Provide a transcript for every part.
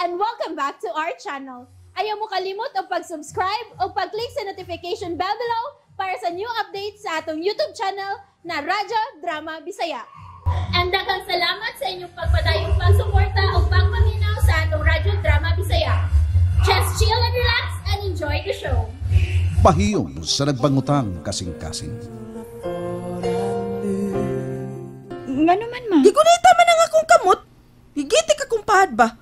And welcome back to our channel. Ayaw mo kalimot og pag-subscribe o pag-click sa notification bell below para sa new updates sa atong YouTube channel na Radyo Drama Bisaya. And daghang salamat sa inyong pagpadayong pagsuporta o pagpaminaw sa atong Radyo Drama Bisaya. Just chill and relax and enjoy the show. Pahiyom sa nagbangutang kasing-kasing. Ngano man, ma? Gigunita man ang akong kamot. Gigitik akong pahad ba?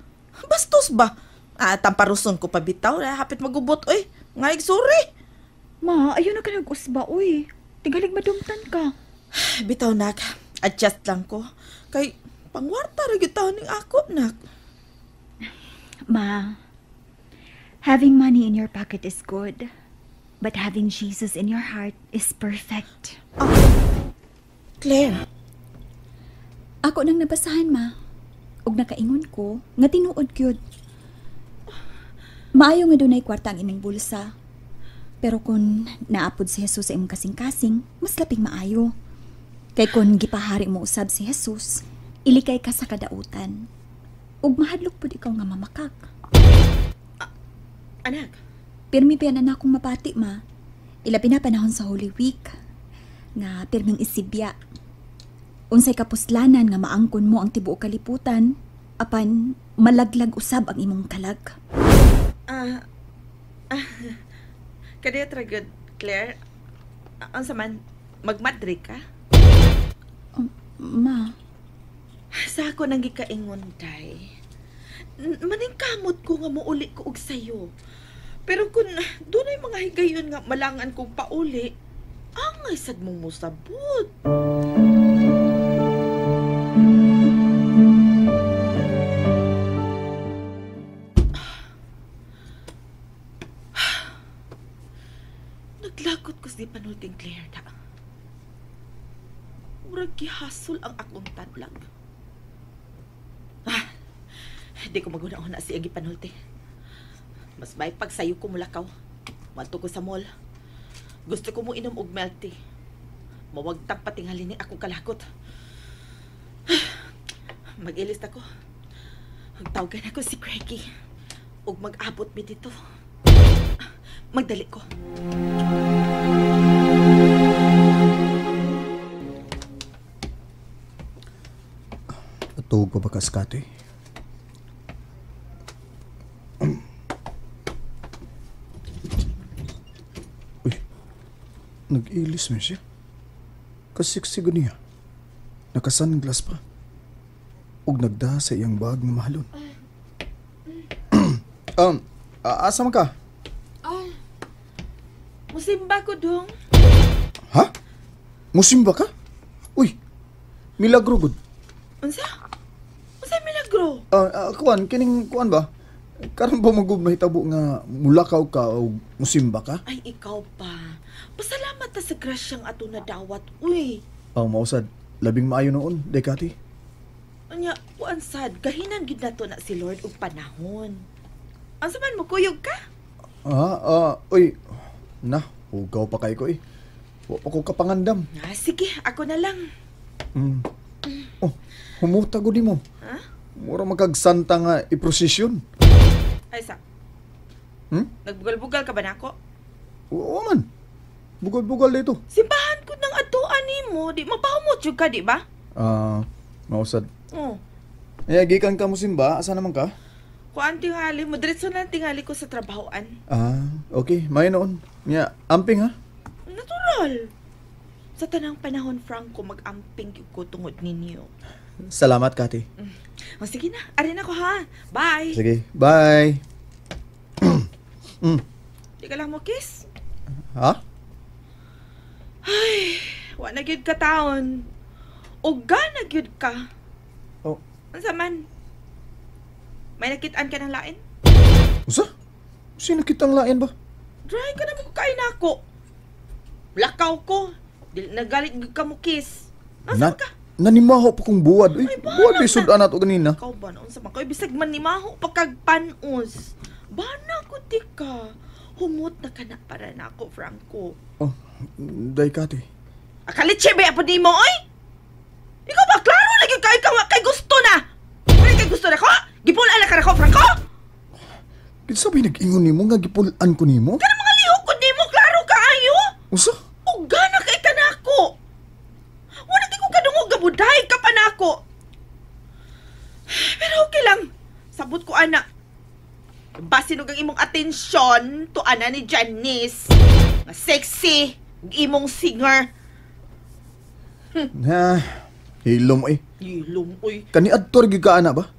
Bastos ba? Ah, tamparuson ko pa bitaw. Hapit magubot, oy. Ngaig, sorry. Ma, ayaw na ka nag-usba, oy. Tigalig madumtan ka. Bitaw, nak. Adjust lang ko. Kay, pangwarta ra gyud taon ning ako, nak. Ma, having money in your pocket is good. But having Jesus in your heart is perfect. Claire. Ako nang nabasahan, ma. Ug nakaingon ko, nga tinuod gyud. Maayo nga dunay kwarta ang imong bulsa. Pero kung naapod si Jesus sa imong kasing-kasing, mas labing maayo. Kay kung gipahari mo usab si Jesus, ilikay ka sa kadautan. Ug mahadlok pud ikaw nga mamakak. Anak. Pirmi pa na akong mabati, ma. Ilabi na panahon sa Holy Week. Nga pirming isibya. Unsay kapuslanan nga maangkon mo ang tibuok kaliputan, apan malaglag usab ang imong kalag. Kadiya tra good, Claire. Unsa man, magmadre ka? Ma. Sa ako nang gikaingon, day. Maningkamot ko nga muuli ko og sayo. Pero kung dunay mga higayon nga malangan kong pauli, angay sad mo mosabot. Naglagot ko si panulting Claire da. Murag gihasol ang akong tadlag. Ah, di ko maguna-una siya gipanulti. Mas may pagsayo ko mulakaw. Manto ko sa mall. Gusto ko mo inom og milk tea. Mawagtang patingalin ni akong kalakot. Mag-ilis ako. Tawagan ako si Craigie. Ug mag-abot mi dito. Magdali ko. Tuog pa ba ka, Scotty? Uy, nag-ilis man siya. Kasiksigo niya. Naka-sunglass pa. Ug nagda sa iyang bag nga mahalon. Asa man ka? Musimba ko dong. Ha? Musimba ka? Uy, milagro gud. Unsa? Unsa milagro? Kuan, kining kuan ba? Karon ba magub nahitabo nga mulakaw ka o musimba ka? Ay, ikaw pa. Pasalamat ta sa grasyang ato nadawat. Uy. Aw, mausad. Labing maayo noon, Dekati. Unya, kuan sad, gahinan gid nato na si Lord og panahon. Unsa man mo kuyog ka? Uy. Na, hugaw pa kay ko eh. Wa pa ko kapangandam. Ah, sige, ako na lang. Oh, humuta gud nimo. Ha? Mura magkagsanta nga iprosesyon. Ay sa. Hmm? Nagbugal-bugal ka ba nako? Oo man. Bugal-bugal dito. Simbahan ko ng atuan nimo, di mapahumot jud ka, di ba? Mausad. Oh. Eh, gikan ka mo simba, asa naman ka? Kuan tingali, mo diretso na tingali ko sa trabahoan. Ah, okay, may noon. Nya, amping ha? Natural. Sa tanang panahon, Franco, mag-amping gyud ko tungod ninyo. Salamat, Kati. O sige na, arin ako ha. Bye. Sige, bye. Di ka lang mo kiss? Ha? Ay, wa na gyud ka taon. Uga na gyud ka. Oh. Unsa man? May nakitaan ka ng lain? Unsa? Sino kitang lain ba? Dry ka na mo kain ako. Lakaw ko. Dili nagalit gyud ka mo kiss. Unsa ka? Nanimaho pa kong buwad. Uy, Ay, bahala buwad may na. sudan nato ganina. Ikaw ba? Unsa man? Kay bisag man nimaho pa kag panos. Bana ko di ka. Humot na ka na para nako, Franco. Oh, day Kati. Akalitse ba po nimo oy? Ikaw ba klaro lagi kay ka kay gusto na. Wala kay gusto na ko? Gipula na ka nako, Franco. Ako ba'y nag-ingon nimo nga gipulan ko nimo? Kana mga lihok ko nimo, klaro kaayo. Usa? O gana kay kanako. Wala di ko kadungog gabuday ka pa nako. Pero okay lang. Sabot ko ana. Basin og ang imong atensyon to ana ni Janice. Nga sexy imong singer. Na, hilom eh. Hilom oy. Kani adtor gyud ka ana ba?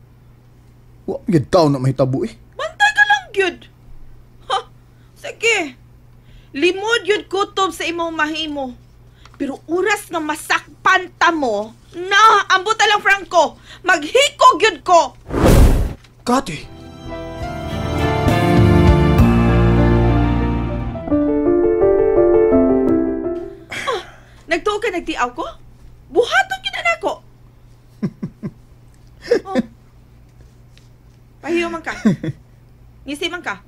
Wa gyud taon na mahitabo eh. Bantay ka lang gyud. Ha, sige. Limod yun kutob sa imong mahimo. Pero oras nga masakpan ta mo, na, ambot na lang Franco. Maghikog yun ko. Kati. Oh, nagtuo ka nagtiaw ko? Buhaton yun na ko. Oh. Pahiyo man ka. Ngisi man ka.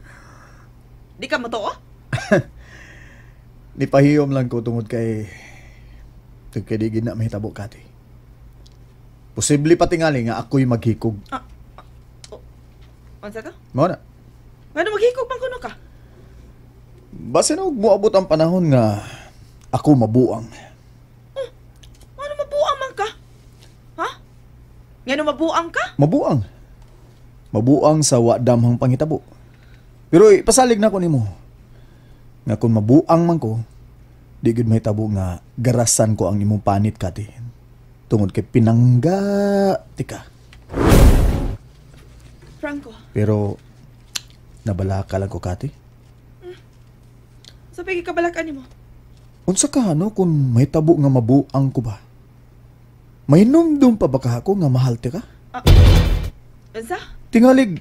Di ka mo to? Nipahiyom lang ko tungod kay di gid na mahitabo, Kati. Posible pa tingali nga ako'y maghikog. Unsa to? Mao na. Ngano maghikog man kuno ka? Basin og moabot ang panahon nga ako mabuang. Oh, ngano mabuang man ka? Ha? Ngano mabuang ka? Mabuang. Mabuang sa wa damhang panghitabo. Pero ipasalig na ko nimo. Nga kung mabuang man ko, di gud mahitabo nga garasan ko ang imong panit, Kati. Tungod kay pinangga tika. Franco. Pero nabalaka lang ko, Kati. Sa pigi kabalakan nimo. Unsa ka ano kung mahitabo nga mabuang ko ba? May numdum pa ba ka ako nga mahal ti ka? Unsa? Tingalig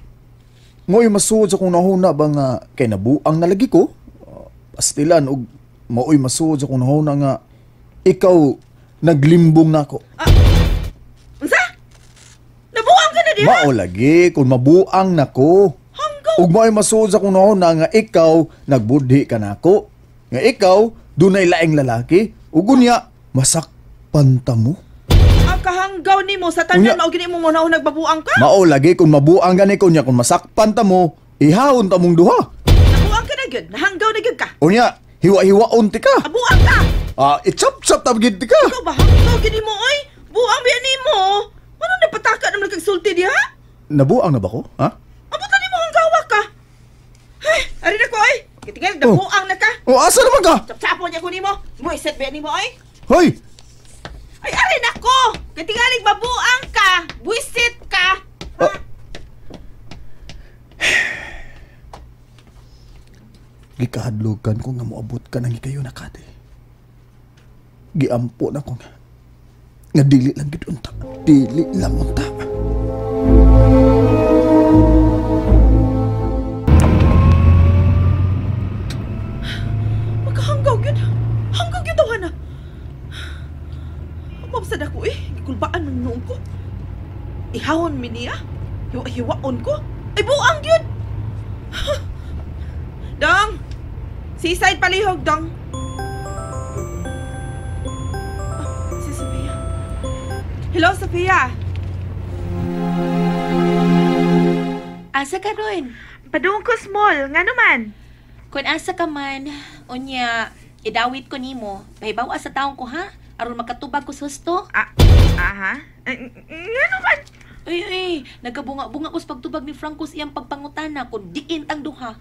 ngoy masuod sa kong nahuna ba nga kay nabuang nalagi ko? Pastilan og maoy masuod sa kong nahuna nga ikaw naglimbong nako. Unsa? Nabuang ka na diha? Mao lagi kung mabuang nako. Hanggaw. Ug maoy masuod sa kong nahuna nga ikaw nagbudhi ka nako. Nga ikaw dunay laing lalaki ug unya masakpan ta mo. Ang kahanggaw nimo sa tanan mao gini imong una nagbabuang ka? Mao lagi kung mabuang gani ko unya kung masakpan ta mo, ihawon ta mong duha. Nabuang ka na gyud, nahanggaw na gyud ka. Unya, hiwa-hiwaon ti ka. Abuang ka. Itsap-tsap ta gyud ti ka. Ikaw ba hanggaw gini mo oy? Buang biya nimo. Ano napataka naman kag sulti diha? Nabuang na ba ko? Ha? Abutan nimo hanggawa ka. Ay, ari na ko oy. Kitingal nabuang na ka. Oh, asa naman ka? Tsap-tsapon niya ko nimo. Muiset biya nimo oy. Hoy! Ay, ari na ko. Kitingalig mabuang ka. Buisit ka. Ha? Gikahadlogan ko nga moabot ka nang ikayo na, Kati. Giampo na ko nga dili lang gid unta. Dili lang unta. Magkahanggaw gyud. Hanggaw gyud tawa na. Mabsad ako eh. Gikulbaan man noong ko. Ihawon mi niya. Hiwa-hiwaon ko. Ay buang gyud. Dong! Seaside palihog, Dong. Oh, si Sophia. Hello, Sophia. Asa ka ron? Padung ko small. Nga naman? Kung asa ka man, unya, idawit ko nimo. Pahibaw sa taong ko, ha? Aron makatubag ko sa husto. Aha. Nga naman? Ay, ay. Nagkabunga-bunga ko sa pagtubag ni Franco sa iyang pagpangutana kung diin ang duha.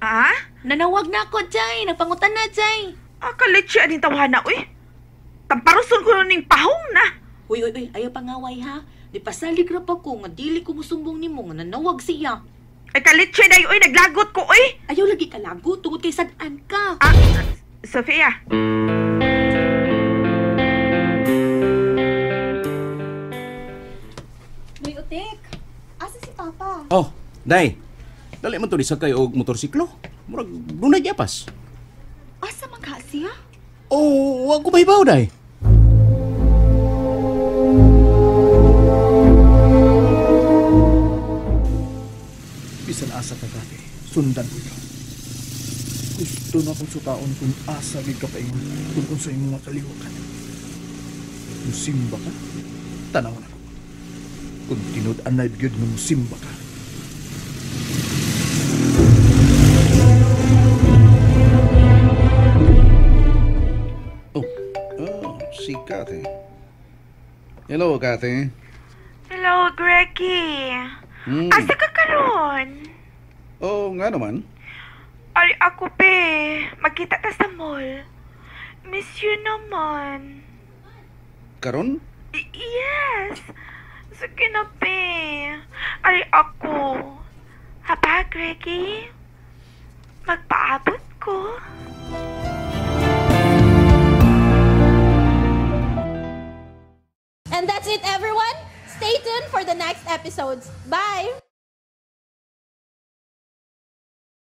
Ah? Nanawag na ako, Jay. Nagpangutan na, Jay. Ah, kalitsi aning tawhana, uy. Tamparuson ko nun ning pahong na. Uy, uy, uy. Ayaw pangaway, ha? Di pasalig ra pa ko nga dili ko musumbong nimo nga nanawag siya. Ay, kalitsi na, uy. Naglagot ko, uy. Ayaw lagi kalagot tungod kay sad-an ka. Ah, Sophia. Uy, Utik. Asa si Papa? Oh, Day. Dali man to di sakay og motorsiklo. Murag dunay giapas. Asa man ka siya? Oh, wa ko mahibaw, Day. Bisan asa ka, Kati. Sundan ko ikaw. Gusto na kong sutaon kung asa gid ka paingon kung unsa imong kaliwakan. Musimba ka? Tanaw na ko. Kung tinud-anay gyud nga musimba ka. Kathy. Hello, Kathy. Hello, Greggy. Asa ka karon? Oh, nga naman. Ay, ako be. Magkita ta sa mall. Miss you naman. Karon? Yes. Sige na, be. Ay, ako. Haba, Greggy? Magpaabot ko. And that's it, everyone. Stay tuned for the next episodes. Bye!